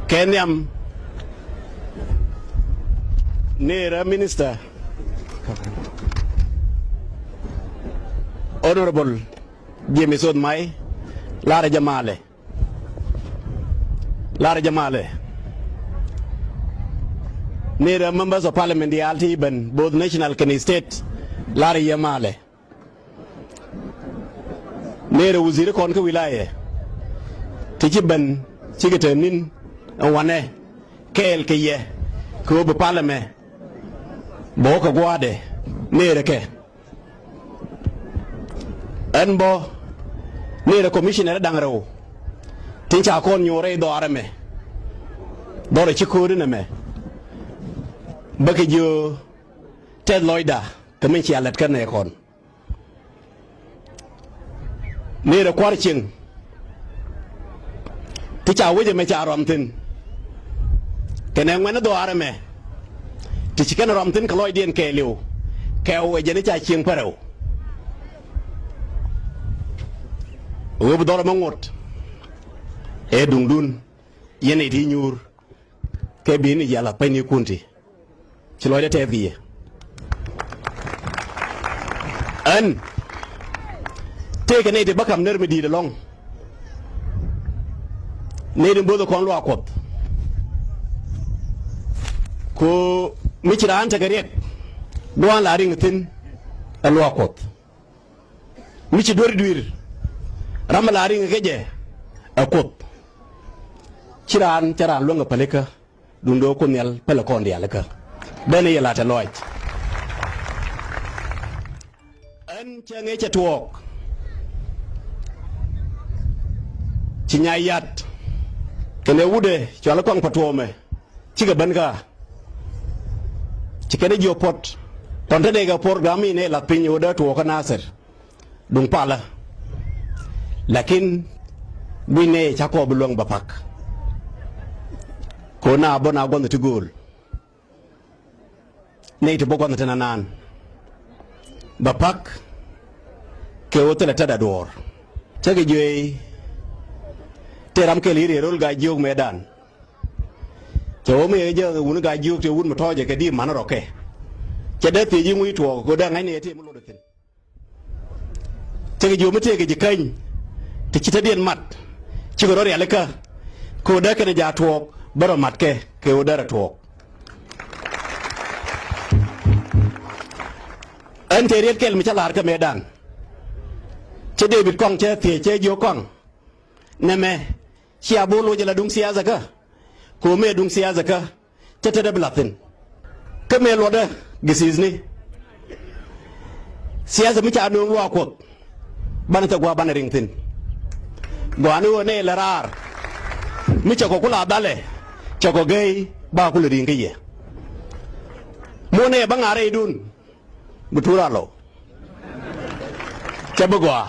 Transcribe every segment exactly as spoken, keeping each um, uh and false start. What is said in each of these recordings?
Kɛ nhiam ni rɛ minister Honorable James Othmai, larɛ jɛ malɛ. Larɛ jɛ malɛ. Ni rɛ members of parliament diaal ti ben, both national kɛnɛ state, larɛ yɛ malɛ. Ni rɛ waziri kɔn kä wilaya ti ci ben, cikɛ te ni̱n ɛn wanɛ kɛɛl kɛ yɛ kɛ ɣöö bi parliament bɛ wä kɛ gua̱a̱dɛ. Ni rɛ kɛ Ɛn bä ni rɛ commissioner da̱ŋ rɛw tin ca kɔn nyuur rɛy dhɔaarɛ mɛ, dhɔrɛ ci ko̱o̱ri nɛmɛ, bä kɛ jiö tɛth lɔcda kɛ min cia lät kä nɛ kɔn. Ni rɛ kua̱r cieŋ ti ca wec ɛmɛ ca rɔam thi̱n. Kɛnɛ ŋuɛ̈ni dhɔaarɛ mɛ ti ci kɛn rɔam thi̱n kɛ lɔcdiɛn kɛɛliw, kɛ ɣöö ɛ jɛn i̱ ca cieŋ pärɛw. Ɣöö bi dhɔr ɛmɛ ŋot ɛ duŋdun yɛn ɛ ti nyuur kɛ bi̱i̱ni yɛl a pänynikun ti. Ci lɔcdä tɛth kɛ yɛ. Ɣän tëëkɛ nɛy ti bä ka̱m ner mi di̱i̱t ɛlɔ̱ŋ. Nɛy ti bo̱o̱th ɛ kɔn luaak Kuɔth. Ku mi ci raan tekɛ riɛk, dua̱a̱n la riŋ thi̱n ɛ luaak Kuɔth. Mi ci duer dui̱r, ram mi la riŋ kä jɛ ɛ Kuoth. Ci raan, cä raan luäŋ ɛ pälikä, duundɛ ɣöö Kuoth Nhial pälɛ kɔn diaal ikä. Bɛn i̱ yɛ la̱t ɛ lɔc. Ɣän cäŋ ëë cɛ tuɔɔk, ci Nyayat kɛnɛ wutdɛ cɔal i̱ Kɔaŋ Patuɔmɛ, cikɛ ben kä. Ci kɛn jiök puɔ̱t, tɔ̱n te dee kɛ program in ëë lath piny ɣöö dee tuɔɔk kä Nasir, duŋ palä. Lakin gui̱n nɛy ca kɔɔp bi luäŋ Bɛ Pak. Kɛ ɣöö na bä na gua̱nh ti gööl. Nɛy ti bä gua̱nh ti nanan, Bɛ Pak kɛ ɣöö thilɛ tetdɛ duɔ̱ɔ̱r. Cä kɛ jiök i̱ te ram kɛl i̱ riɛl röl Gaa-jiök mëëdan. Cɛ ɣöö mi ɛ jɛ wun Gaa-jiök, te wun mi tɔ̱ɔ̱cɛ kɛ di̱i̱m man rɔ̱kɛ. Cɛ dee thiec i̱ ŋui̱ tuɔɔk kɛ ɣöö dee ŋa̱cni ɛ tëë mi lotdɛ thi̱n. Tekɛ ji̱ ɣöö mi tëëkɛ ji̱ käny ti ci tetdiɛn mat, cikɛ rɔ rialikä kɛ ɣöö dee kɛnɛ jaak tuɔɔk, bä rɔ matkɛ kɛ ɣöö dee rɔ tuɔɔk. Ɣän te riet kɛl mi cä la̱r kä mëëdan. Cä David Kɔaŋ cä thiec, cä jiök Kɔaŋ, nɛmɛ cia bo̱o̱ loc ala duŋ siasa kä, kɛ ɣöö mëë duŋ siasa kä, cä tetdä bi la̱th thi̱n. Kä mëë luɔtdä githithni, siasa mi ca nööŋ luaak Kuɔth, banɛ thil gua̱a̱th banɛ riŋ thi̱n. Gɔaa ni ɣöö nɛy lɛ raar mi cɛ kɔ ku la dhalɛ, cɛ kɔ gey ba ku lɛ ri̱i̱ŋ kä yɛ. Mi ɣöö nɛy bä ŋa̱r rɛydun, bi tuur a lɔw. Cɛ bi gɔaa.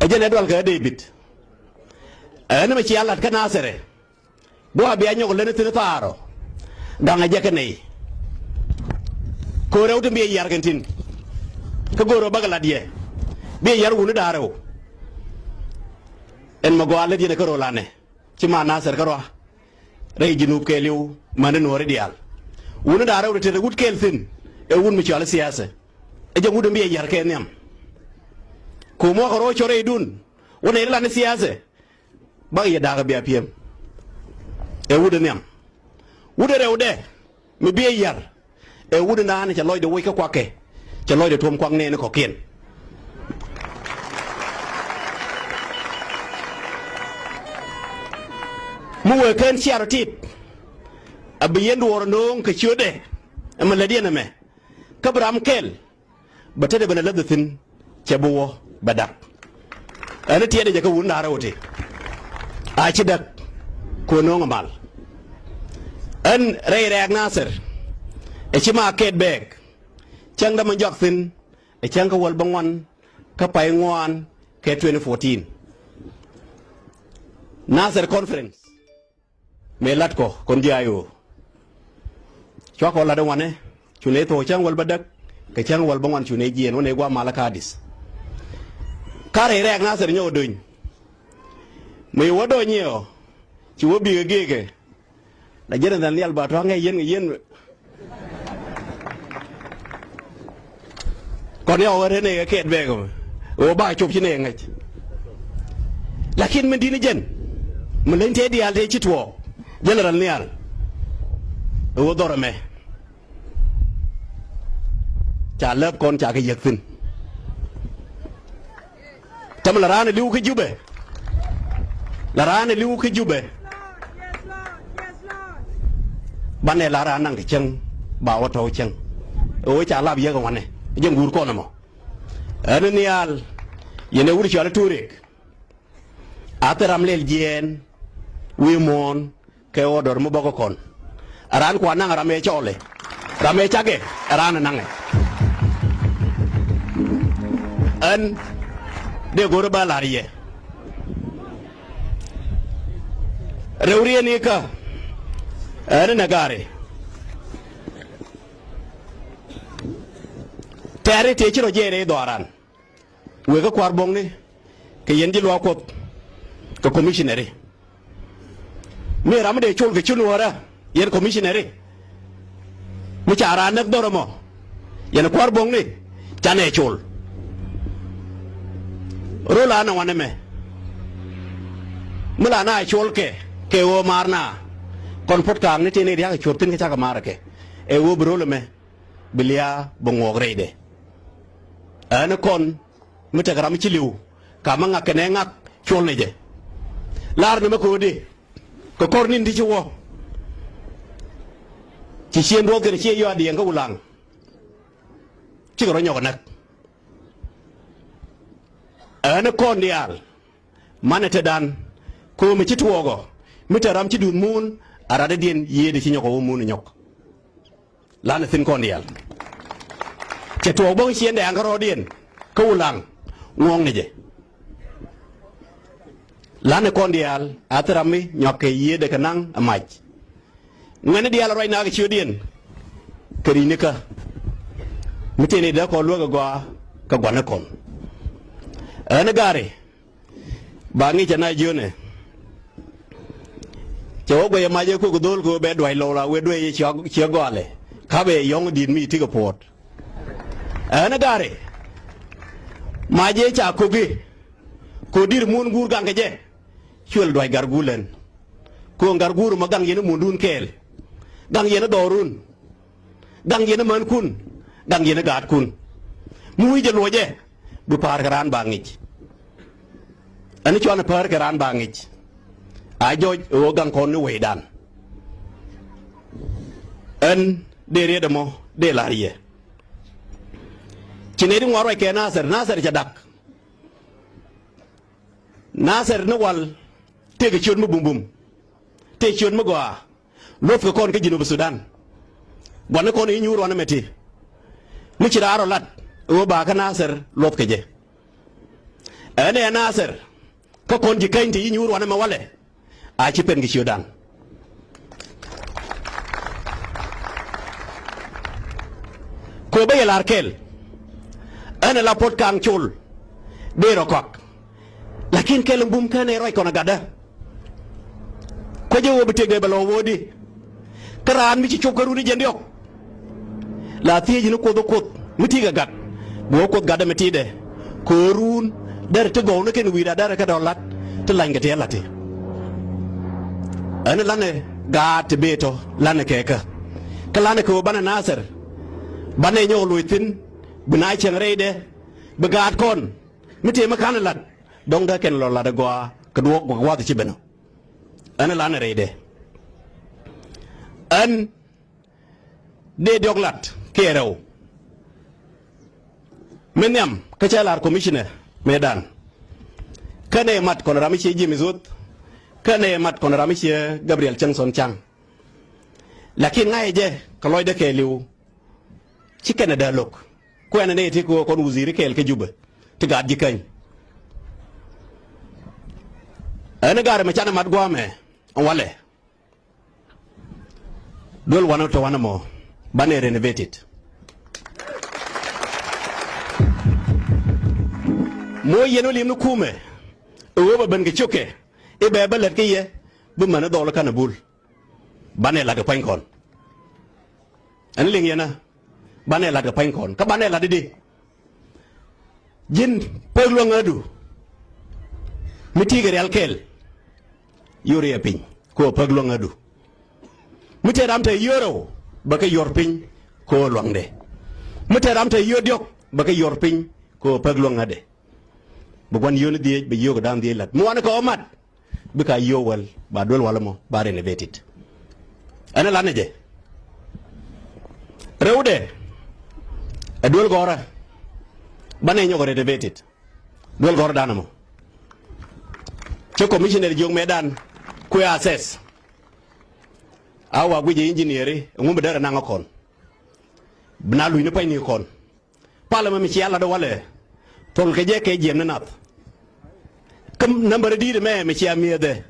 Ɛ jɛn ɛ dual kɛ David. Ɛ ɣän mɛ cia lat kä Nasɛrɛ. Gua̱a̱ bia nyɔk leni thi̱n thaarɔ. Gaŋɛ jɛ kɛ nɛy. Ko̱rɛ wut in bi yar kɛn tin. Kä go̱o̱rɛ bakɛ lat yɛ. Bi yar wuni da̱rɛ wä. Ɛn mɛ gɔaa lät yɛn kä ro̱l anɛ. Ci ma Nasɛr kä rɔa. Rɛy Jinub kɛɛliw mani Nuɔ̱ɔ̱ri diaal. Wuni da̱rɛ wä te te wut kɛɛl thi̱n. Ɛ wut mi cɔal siasa. Ɛ jɛ wut in bi yar kɛ nhiam. Ko̱o̱m wä kɛ ro̱ cɔ rɛydun. Wä nɛy ri lan siasa. Bak yɛ da̱a̱k ɛ bia pi̱em. Ɛ wut ɛ nhiam. Wut ɛ rɛwdɛ mi bi ɛ yar. Ɛ wut ɛ naan cɛ lɔcdɛ woc kä kuakɛ. Cɛ lɔcdɛ tuɔ̱m kuak nɛɛni kɔ̱kiɛn. Mi wee kɛn cia rɔ tit. A bi yɛn duɔɔr ɛ nööŋ kɛ ciötdɛ. Ɛ mi lätdiɛn ɛmɛ. Kä bi ram kɛl. Bɛ tetdɛ ben ɛ läth thi̱n cɛ bi wä bɛ dak. Ɛn tiɛtdɛ jɛ kä wun da̱rɛ wä ti. A ci dak kɛ nööŋ ɛ mal. Ɛn rɛy rɛɛk Nasir. Ɛ ci ma kɛt bɛɛk. Cäŋ dämɛ jɔak thi̱n. Ɛ cäŋ kä wäl bäŋuan kä pay ŋuan kɛ twenty fourteen. Nasir conference. Mëë la̱t kɔ kɔn ji̱ I O. Cua kɔ la̱t ɛ wanɛ, cu nɛy thuɔ̱k cäŋ wäl bädäk, kɛ cäŋ wäl bäŋuan cu nɛy jiɛɛn wä nɛy gua̱a̱th malä ka̱a̱dis. Ka rɛy rɛɛk Nathir nyɔk ɛ do̱ny. Mi wä do̱ny iɔ ci wä bikɛ gi̱i̱kɛ. La jiɛn in dhal nhial ba tɔ̱ ŋäc yɛn kɛ yɛn. Kɔn ya wä ren ɛ kɛ kɛɛt bɛɛk ɛ wä ba cop ci nɛ ŋäc. Lakin min di̱t ni jɛn mi leny tëë diaal tëë ci tuɔɔk jɛn rɛl nhial. Ɛ wä dhɔr ɛmɛ ca läp kɔn ca kɛ yäk thi̱n. Täämɛ la raan ɛ li̱w kä Jubɛ. La raan ɛ li̱w kä Jubɛ. Banɛ la raan naŋ kɛ cäŋ ba wä tɔ̱w cäŋ. Ɛ wee ca lap yek ɛ wanɛ jɛ ŋuur kɔn ɛmɔ. Ɛn nhial yɛn ɛ wut cɔal i̱ Turik. A thil ram lɛl jiɛɛn wi̱i̱ muɔ̱ɔ̱n kɛ ɣöö dɔ̱r mi bɔk kä kɔn. Raan kua naŋ ram ëë cɔɔlɛ, ram ëë cakɛ, raan ɛ naŋɛ. Ɣän dee go̱r ba la̱r yɛ. Rɛw riɛn ikä ɣän ɛ nɛ ga̱ri. Tɛ̈ri tëë ci rɔ jiɛɛn rɛy dhɔaaran. Wëë kä kua̱r buɔ̱ŋni kɛ yɛn ji̱ luaak Kuɔth kɛ commissioneri. Mi ram mi dee col kɛ ci nuɔ̱ɔ̱rä yɛn commissioneri. Mi ca raan näk dhɔr ɛmɔ yɛn kua̱r buɔ̱ŋni canɛ col. Rol anɛ wanɛ mɛ mi la na col kɛ kɛ ɣöö maar na kɔn puɔ̱t ka̱a̱kni tëë ni ria̱k ɛ cuɔ̱p thi̱n kɛ cakɛ maar kɛ ɛ ɣöö bi rol ɛmɛ bi lia̱a̱ bi ŋuɔɔk rɛydɛ. Ɣän kɔn mi tekɛ ram ci li̱w ka mi ŋak kɛnɛ ŋak cuɔl ni jɛ. La̱r ni mɛ ko̱o̱di kɛ kɔr ni̱n ti ci wä. Ci cieen duɔth kɛn ciɛ yɔaat diɛŋ kä Wulaŋ. Cikɛ rɔ nyɔk ɛ näk. Ɣän kɔn diaal manɛ tetdan ko̱o̱m mi ci tuɔɔkɔ mi te ram ci duth muun a ratdädiɛn yiëëdɛ ci nyɔk ɛ wä muun ɛ nyɔk. Lanɛ thi̱n kɔn diaal. Cɛ tuɔɔk bäŋ ciɛndɛ an kärɔɔdiɛn kä Wulaŋ ŋuɔ̱ɔ̱ŋ ni jɛ. Lanɛ kɔn diaal a thil ram mi nyɔak kɛ yiëëdɛ kɛ naŋ ɛ mac. Ŋuɛ̈ni diaal ruac naath kɛ ciötdiɛn kɛ ri̱cnikä. Mi tëë ni dee kɔn luäk ɛ gɔaa kɛ gua̱nikɔn. Ɣän ga̱ri ba ŋi̱i̱c ɛ na jiönɛ. Cɛ wä guɛc ɛ mac ëë kök dhol kɛ ɣöö bɛ duac lɔw la wee duec ciɛ gɔalɛ. Ka bɛ yɔ̱ŋ di̱t mi ti kɛ puɔ̱t. Ɣän ga̱ri mac ëë ca köki kɛ ɣöö di̱t muun guur gaŋ kɛ jɛ. Cuël duac gar guul ɛn. Kɛ ɣöö gar guur mɔ gaŋ yɛn i̱ muundun kɛɛl. Gaŋ yɛn i̱ dhɔrun. Gaŋ yɛn i̱ mänkun. Gaŋ yɛn i̱ gaatkun. Mi wi̱c jɛ luɔcɛ bi pa̱a̱r kɛ raan ba ŋi̱c. Ɣän cuanɛ päär kɛ raan ba ŋi̱c. A jɔc ɣöö gaŋ kɔn ni wecdan. Ɣän dee riet ɛmɔ dee la̱r yɛ. Ci nɛy ti ŋuan ruac kɛ Nathir, Nathir cɛ dak. Nathir ni wal tëëkɛ ciöt mi bumbum. Tëë ciöt mi gɔaa. Luɔ̱thkɛ kɔn kä Jinub Sudan. Gua̱nikɔn i̱ nyuur wanɛ mɛ ti. Mi ci raar ɔ lat ɣöö ba kä Nathir luɔ̱thkɛ jɛ. Ɣän ɛ Nathir kä kɔn ji̱ käny ti i̱ nyuur wanɛ mɛ walɛ. A ci pen kɛ ciötdan. Kɛ ɣöö bä yɛ la̱r kɛl. Ɣän ɛ la puɔ̱t ka̱a̱ŋ col dee rɔ kɔak. Lakin kɛl in bum kɛn ɛ ruac kɔn ɛ gatdä. Kuecä ɣöö bi tëkdɛ bɛ lɔ wä di. Kä raan mi ci cop kä run i̱ jiɛn diɔ̱k. La thiec ni Kuoth ɛ Kuoth mi ti kɛ gat. Bi wä Kuoth gatdä mi ti̱i̱dɛ. Kɛ ɣöö run derɛ ti gɔw ni kɛn wi̱i̱da derɛ kɛ dɔ̱ la̱t ti lanykɛ ti ɛ la̱t ti. Ɣän lanɛ gaat ti bëë tɔ̱ lanɛ kɛ kä. Kä lanɛ kɛ ɣöö banɛ Nathir. Banɛ nyɔk loc thi̱n. Bi na cieŋ rɛydɛ. Bi gaat kɔn. Mi tëë mi ka̱n lat dɔ̱ŋ dee kɛn lɔ lat ɛ gɔaa kɛ duɔ̱ɔ̱k gua̱a̱th ci ben ɔ. Ɣän ɛ lan ɛ rɛydɛ. Ɣän dee diɔ̱k lat kiɛ rɛw. Mi nhiam kä cɛ la̱r commissioner mëëdan. Kɛnɛ mat kɔn ram mi ciɛ James Woth. Kɛnɛ mat kɔn ram mi ciɛ Gabriel Cäŋ Thɔn Caŋ. Lakin ŋa̱cɛ jɛ kɛ lɔcdä kɛɛliw. Ci kɛn ɛ dee lo̱k kuɛn ɛ nɛy ti kɛ ɣöö kɔn wudhi̱i̱ri kɛɛl kä Jubɛ ti gaat ji̱ käny. Ɣän ɛ ga̱r ɛmɛ canɛ mat gua̱a̱mɛ walɛ. Duel wanɛ tɔ wanɛ mɔ banɛ renovated. Moc yɛn wä li̱em ni kumɛ ɛ ɣöö bɛ ben kɛ ciökɛ i̱ bɛ bä lät kä yɛ bi män i̱ dhɔl i̱ ka̱n ɛ bul. Banɛ la̱t kɛ pua̱ny kɔn. Ɛn liŋ yɛn ɛ banɛ la̱t kɛ pua̱ny kɔn kä banɛ la̱t i̱di. Ji̱n pek luäŋädu mi ti̱i̱ kɛ rial kɛl. Yor yɛ piny kɛ ɣöö pek luäŋädu. Mi te ram te yio̱r rɛw bɛ kɛ yuɔr piny kɛ ɣöö luaŋdɛ. Mi te ram te yio̱r diɔ̱k bɛ kɛ yuɔr piny kɛ ɣöö pek luäŋädɛ. Bi gua̱n yio̱ni dhiec bɛ yio̱k ɛ da̱a̱n dhiec la̱t mi wanɛ kɛ ɣä mat. Bikɛ a yio̱w wäl ba duel wal ɛmɔ ba renovated. Ɛn ɛ lanɛ jɛ rɛwdɛ ɛ duel gɔ̱rä. Banɛ nyɔk renovated. Duel gɔ̱rä dan ɛmɔ. Cä commissioner jiök mëëdan kuɛ assess. A wa guic ɛ engineer i̱ ɛŋu mi därɛ naŋ ɛ kɔn. Bi na luc ni pua̱nyni kɔn. Pal ɛmɛ mi cia lat walɛ thol kɛ jɛ kɛ jiɛm ni nath. Kä nambär di̱i̱t ɛmɛ mi cia mi̱ethɛ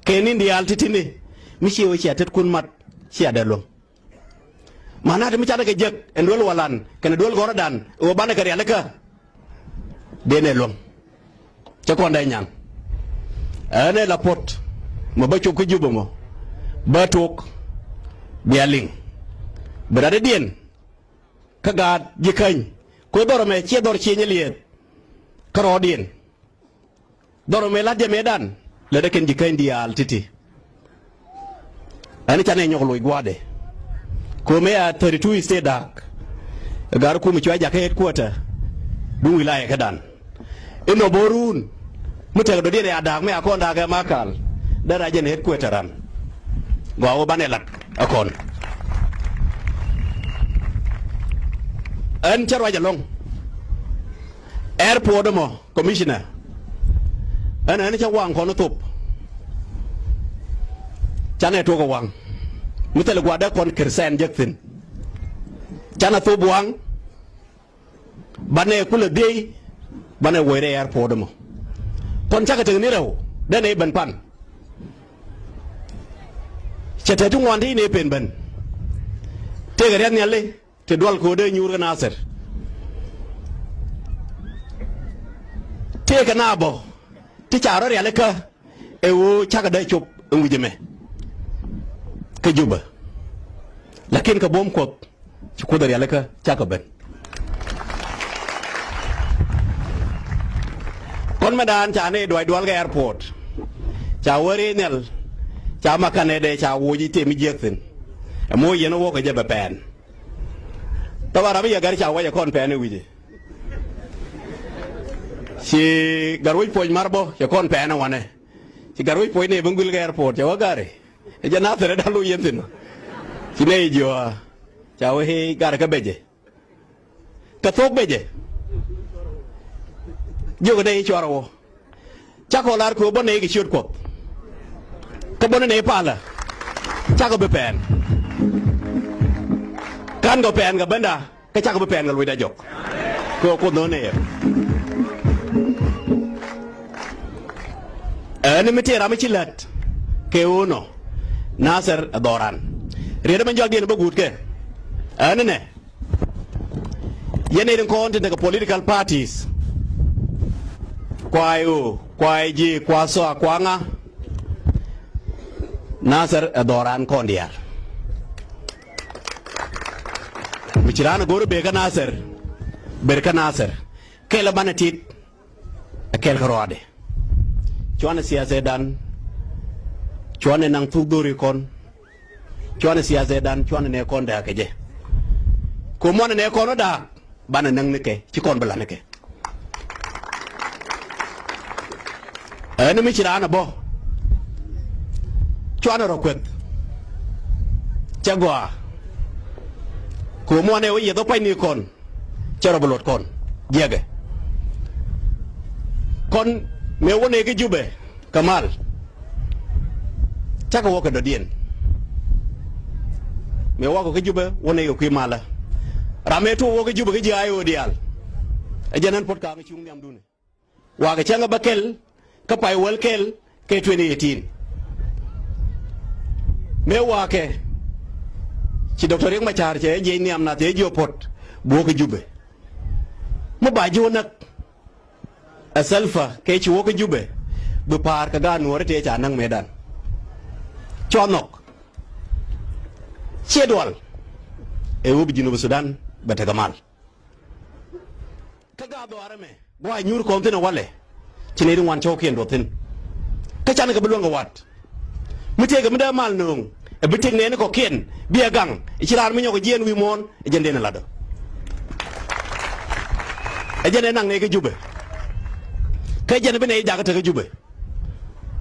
kɛ ni̱n diaal ti̱ti̱ni mi cie wä cia tetkun mat cia dee luäŋ. Manɛ ti mi canɛ kɛ jek ɛn duel walan kɛnɛ duel gɔ̱rä dan ɛ wä banɛ kɛ rialikä. Dee nɛ luäŋ. Cä kɔn dee nyan. Ɛn ɛ la puɔ̱t mɛ bä cop kä Jubɛ mɔ bä tok. Bia liŋ bi rat i̱diɛn. Kä gaat ji̱ käny kɛ ɣöö dhɔr ɛmɛ ciɛ dhɔr cieny ɛ liɛɛth. Kä rɔɔdiɛn dhɔr ɛmɛ la̱t jɛ mëëdan lät ɛ kɛn ji̱ käny diaal ti̱ti̱. Ɛn canɛ nyɔk loc gua̱a̱dɛ. Kɛ ɣöö mëë a thirty two state da̱a̱k. Ɛ gar kum cua jakä headquarter duŋ wilayɛ kädan. Inɔ bo̱o̱run mi tekɛ dɔ̱diɛn ɛ a da̱a̱k mëë a kɔn da̱a̱k ɛ Makal. Dee rac jɛn headquarter ran. Gɔaa wä banɛ lat ɛ kɔn. Ɛn cä ruac ɛlɔ̱ŋ. Airport ɛmɔ commissioner. Ɛn ɛn cä waŋ kɔn thop. Canɛ tuɔk ɛ waŋ mi thil gua̱dɛ kɔn kir sɛn jek thi̱n. Canɛ thop waŋ. Banɛ kulɛ dhiey. Banɛ wuɔc rɛy airport ɛmɔ. Kɔn cakɛ tek ni rɛw dee nɛy ben pan. Cɛ te ti ŋuan ti nɛy pen ben. Tëëkɛ riath nhiali. Ti dual ko̱o̱dɛ nyuur kä Nathir. Tëëkɛ na bä ti ca rɔ rialikä ɛ ɣöö cakɛ dee cop ɛn wi̱c ɛmɛ kä Jubɛ. Lakin kɛ buɔ̱m Kuɔth ci Kuoth ɛ rialikä cakɛ ben. Kɔn mɛ daan ca ni duac dual kɛ airport. Ca wä ri nhial ca makanɛ dee ca woc i̱ tëë mi jiäk thi̱n. Ɛ moc yɛn wä kɛ jɛ bɛ pɛn. Tɔba ram i̱ yɛ gari ca wacɛ kɔn pɛn i̱ wi̱cɛ. Ci gar wi̱c puɔ̱c mar bä cɛ kɔn pɛn i̱ wanɛ. Ci gar wi̱c puɔ̱c ni bi ŋuil kɛ airport cɛ wä gari. Ɛ jɛ Nathir ɛ da̱l lo̱c yɛn thi̱n. Ci nɛ i̱ jiɔa ca wä i̱ gari kä becɛ. Kɛ thok becɛ. Jiök ɛ nɛ i̱ cuarɛ wä. Cakɔ lar kɛ ɣöö bä nɛy kɛ ciöt Kuɔth. Kä bä ni nɛy palä. Cakɔ bi pɛn. Ka̱n kɔ pɛn kɛ benda kä cakɔ bi pɛn kɛ luɔcda jɔk. Kɛ ɣöö Kuoth no̱o̱ŋ nɛy ɛ. Ɛn mi tëë ram mi ci lät kɛ ɣöö nɔ Nathir ɛ dhɔran. Riet ɛmɛ jɔakdiɛn bä guutkɛ. Ɛn nɛ. Yɛn in kɔn tin tekɛ political parties. Kua I O, kua I J, kua SSOA, kua ŋa. Nathir ɛ dhɔran kɔn diaal. Mi ci raan ɛ go̱r i̱ ber kä Nathir, ber kä Nathir. Kɛl ɛ banɛ tit. Ɛ kɛl kä ruaadɛ. Cuanɛ siathɛdan. Cuanɛ naŋ thuk dho̱ri kɔn. Cuanɛ siathɛdan, cuanɛ nɛ kɔn da̱a̱k kɛ jɛ. Ko̱ muanɛ nɛ kɔn wä da̱a̱k, banɛ näŋ ni kɛ, ci kɔn bi la̱t ni kɛ. Ɛn mi ci raan ɛ bä. Cuanɛ rɔ kueth. Cɛ gɔaa. Ko̱ muanɛ wä yieth wä pa̱ny ni kɔn. Cɛ rɔ bi luɔt kɔn jiɛkɛ. Kɔn mëë wä nɛy kä Jubɛ kɛ mal. Cakɛ wä kɛ dɔ̱diɛn. Mëë wakɔ kä Jubɛ wä nɛy kɛ kui̱ malä. Ram mëë tuɔɔk wä kä Jubɛ kä ji̱ I O diaal. Ɛ jɛn ɛn puɔ̱t ka̱a̱ŋ cuŋ nhiamdun. Wakɛ cäŋ ɛ bä kɛl kä pay wäl kɛl kɛ twenty eighteen. Mëë wakɛ ci Doctor Riek Machar cɛ jiɛc nhiam nath cɛ jiök puɔ̱t bi wä kä Jubɛ. Mi ba ji̱ wä näk. Ɛ Salva kɛ ci wä kä Jubɛ bi pa̱a̱r kɛ gaat Nuɔ̱ɔ̱ri tëë ca näk mëëdan. Cua nhɔk. Ciɛ dual. Ɛ wä bi Junub Sudan bɛ tekɛ mal. Kä gaat dhɔaarä mɛ gua̱a̱c nyuur kɔn thi̱n ɛ walɛ. Ci nɛy ti ŋuan cɔwkiɛn duɔth thi̱n. Kä canɛ kɛ bi luäŋ kɛ wat. Mi tëëkɛ mi dee mal nööŋ ɛ bi tëk nɛɛni kɔ̱kiɛn bi ɛ gaŋ. Ci raan mi nyɔk ɛ jiɛɛn wi̱i̱ muɔ̱ɔ̱n ɛ jɛn den ɛ latdɔ. Ɛ jɛn ɛ naŋ nɛy kä Jubɛ. Kä jɛn ɛ bi nɛy jakä tekä Jubɛ.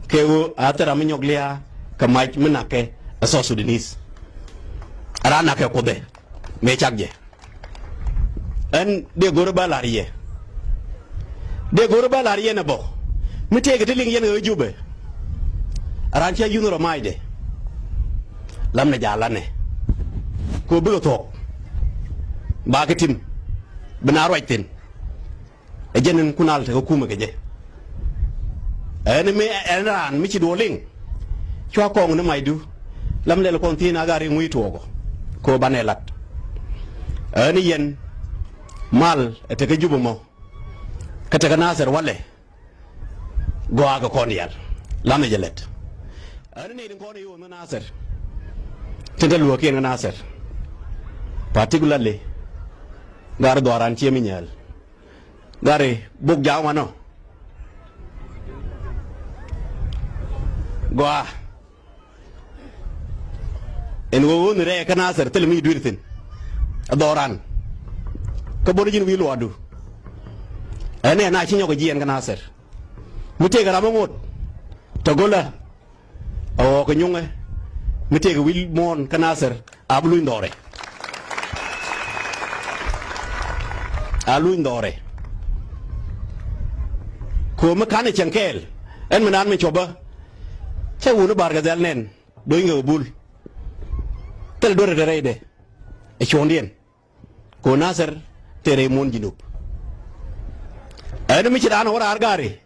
Kɛ ɣöö a thil ram mi nyɔk lia̱a̱ kɛ mac mi nakkɛ ɛ South Sudanese. Ɛ raan nakkɛ Kuothɛ mëë cak jɛ. Ɣän dee go̱rä bä la̱r yɛ. Dee go̱rä bä la̱r yɛn ɛ bä mi tëëkɛ ti liŋ yɛn ɣä Jubɛ. Raan cä yunh rɔ macdɛ. Lamnɛ jalanɛ kɛ ɣöö bikɛ thuɔ̱k. Ba kɛ tim bi na ruac thi̱n. Ɛ jɛn in kun al tekɛ kumɛ kɛ jɛ. Ɛn mi ɛn raan mi ci duɔl liŋ. Cua kɔŋ ni macdu. Lam lɛl kɔn thi̱n a gar i̱ ŋui̱ tuɔɔkɔ kɛ ɣöö banɛ lat. Ɛn i̱ yɛn mal ɛ tekɛ Jubɛ mɔ. Kä tekɛ Nathɛr walɛ. Gɔaa kɛ kɔn diaal lamɛ jɛ lɛt. Ɛn i̱ nɛy tin kɔn i̱ ɣöö ni Nathɛr. Tin te luäkiɛn kä Nathɛr. Particularly gar dhɔaran ciɛ mi nyääl. Gari buk ja̱a̱ŋ wanɔ. Gɔaa. Ɛn ɣöö ɣöö ni rɛɛ kä Nathɛr thilɛ mi dui̱r thi̱n. Ɛ dhɔran. Kä bot ji̱n wi̱i̱ luaadu. Ɛn ɛ na ci nyɔk ɛ jiɛɛn kä Nathɛr. Mi tëëkɛ ram ɛ ŋot. Tɛ go̱lä. A ɣɔɔk kɛ nyuŋɛ mi tëëkɛ wi̱i̱ muɔ̱ɔ̱n kä Nathɛr a bi luny dhɔrɛ. A luny dhɔrɛ. Ko̱o̱m mi ka̱n ɛ cäŋ kɛɛl ɛn mi naan mi cuɔpä. Cä wuni Bar Gazal nɛn do̱nykɛ kɛ bul. Thil duer ɛ te rɛydɛ ɛ cuɔ̱ŋdiɛn. Kɛ ɣöö Nathɛr tëë rɛy muɔ̱ɔ̱n Junub. Ɛn mi ci raan ɛ wä raar gari.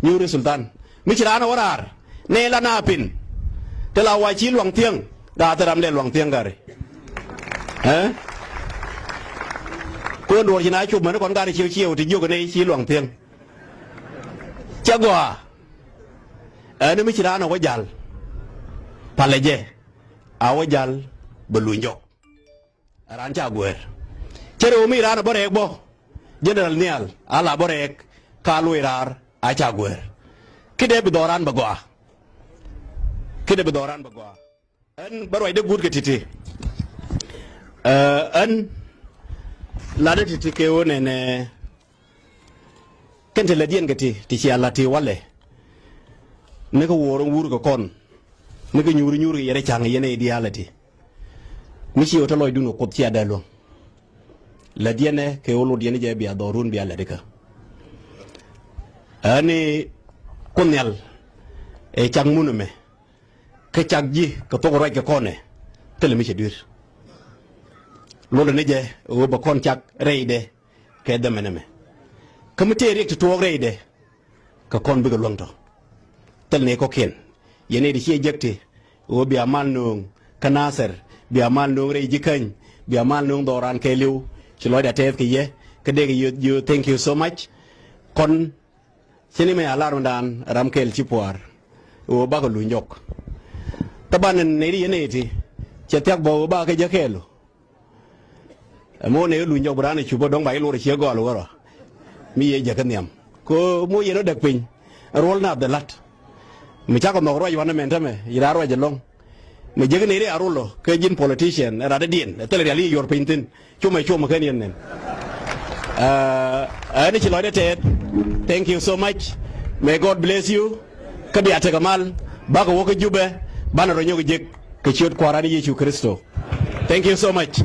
Nyuuri Sultan mi ci raan ɛ wä raar. Nɛ la na pin. Te la wa ci luaŋ thiäŋ. Gaa thil ram dee luaŋ thiäŋ gari. Ɛ kuën duɔr ci na cop mäni kɔn gari ciëw ciëw ti jiök ni ci luaŋ thiäŋ. Cɛ gɔaa. Ɛn mi ci raan ɛ wä jal. Palɛ jɛ a wä jal bɛ luny jɔk. Raan ca guɛɛr. Cɛ rɛw mi raan a bä rɛɛk bä. General Nhial a la bä rɛɛk ka luɔi raar a ca guɛɛr. Kidɛ bi dhɔran bɛ gɔaa. Kidɛ bi dhɔran bɛ gɔaa. Ɛn bä ruacdɛ guut kɛ ti̱ti̱. Ɛ, ɛn latdɛ ti̱ti̱ kɛ ɣöö nɛnɛ. Kɛn ti lätdiɛn kɛ ti ti cia la̱t ti walɛ. Ni kä wuɔɔr in wur kɛ kɔn. Ni kä nyuuri nyuur kɛ yɛrɛ ca̱ŋ yɛn ɛ diaal ɛ ti. Mi ci ɣä te lɔcdun kɛ Kuoth cia dee luäŋ. Lätdiɛn ɛ kɛ ɣöö lotdiɛn jɛ bia dhɔrun bia lät ikä. Ɛ ni Kuoth Nhial ɛ cak mun ɛmɛ. Kä cak ji̱ kɛ thok ruac kɛ kɔnɛ. Thilɛ mi cɛ dui̱r. Lotdɛ ni jɛ ɣöö bɛ kɔn cak rɛydɛ. Kɛ dhɛmɛn ɛmɛ. Kä mi tëë riɛk ti tuɔɔk rɛydɛ. Kɛ kɔn bikɛ luäŋ tɔ. Thil ni kɔkiɛn. Yɛn ɛ ti ciɛ jek ti. Ɣöö bia mal nööŋ kä Nathɛr. Bia mal nööŋ rɛy ji̱ käny. Bia mal nööŋ dhɔran kɛɛliw. Ci lɔcdɛ tɛth kɛ yɛ. Kä dee kɛ yio̱th, yio̱th, thank you so much. Kɔn Cini mɛ a lar mi daan ram kɛl ci puaar. Ɣöö bakɛ luny jɔk. Thaban nɛy ti yɛn nɛy ti cɛ thiak bä ɣöö bakɛ jɛ kɛɛl. Ɛmɔ nɛy luny jɔk bi raan ɛ cup bä dɔ̱ŋ ba i̱ lor ɛ ciɛ gɔal wärɔ. Mi yɛ jɛ kä nhiam kɛ ɣöö moc yɛn ɔ däk piny. Ruɔl nath dhɛ la̱t. Mi cakɔ nhɔk ruac wanɛ mɛn tämɛ yi raar ruac ɛlɔ̱ŋ. Mi jek nɛy ri a rol ɔ kä ji̱n politician ɛ rat dee diɛn ɛ thil rial i̱ yuɔr piny thi̱n. Cumɛ cumɛ kɛn yɛn nɛn. Ɛ, ɛn ci lɔcdɛ tɛɛt. Thank you so much. May God bless you. Kä bia tekɛ mal bakɛ wä kä Jubɛ banɛ rɔ nyɔk jek kɛ ciöt Kua̱ran Yecu Kritho. Thank you so much.